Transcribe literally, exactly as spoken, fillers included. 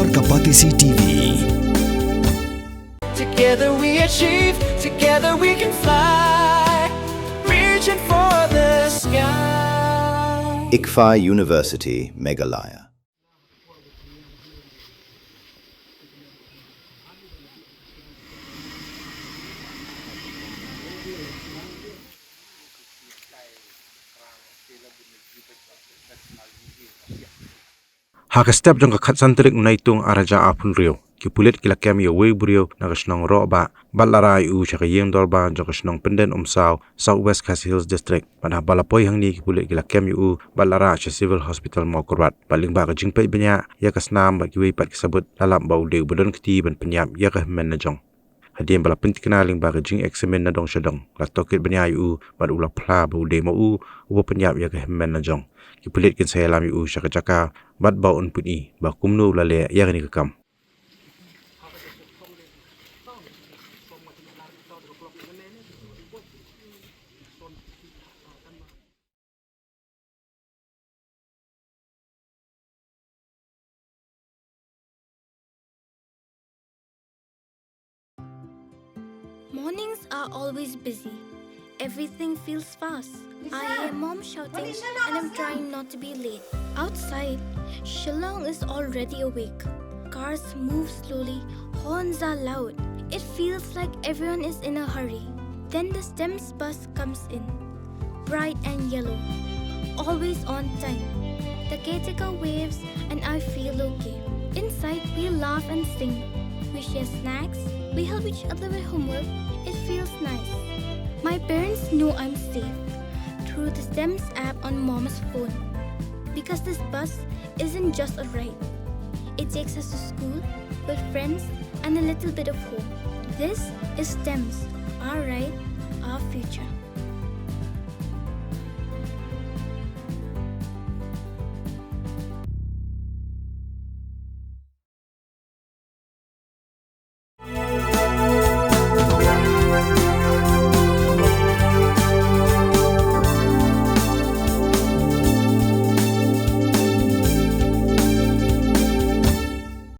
Ka Batesi T V. Together we achieve, together we can fly, reaching for the sky. ICFAI University, Meghalaya. Ha ka step jong ka khatsan tarik u Naitung ar hajar arphew hynriew, ki pulit ki la kem ïa uwei u briew na ka shnong Rohbah bad la rah ïa u sha ka ïing dorbar jong ka shnong Pynden Umsaw, South West Khasi Hills District. Bad haba la poi hangne, ki pulit ki la kem ïa u bad la rah sha Civil Hospital Mawkyrwat. Bad lyngba ka jingpeit bniah ïa ka snam bad kiwei pat ki sabut, la lap ba u dei uba don kti ban pynïap ïa ka hynmen la jong. Hadien ba la pynthikna lyngba ka jingeksamin na dong sha dong, la tohkit bniah ïa u bad u la phla ba u dei ma u uba pynïap ïa ka hynmen la jong. Ki pulit kin sa ïalam ïa u sha ka jaka bad ba un pyni ba kumno u la leh ïa kane ka kam. Mornings are always busy. Everything feels fast. I hear mom shouting and I'm trying not to be late. Outside, Shillong is already awake. Cars move slowly, horns are loud. It feels like everyone is in a hurry. Then the STEMS bus comes in, bright and yellow, always on time. The caretaker waves and I feel okay. Inside, we laugh and sing. We share snacks. We help each other with homework. It feels nice. My parents know I'm safe through the STEMS app on mom's phone. Because this bus isn't just a ride. It takes us to school, with friends, and a little bit of home. This is STEMS, our ride, our future.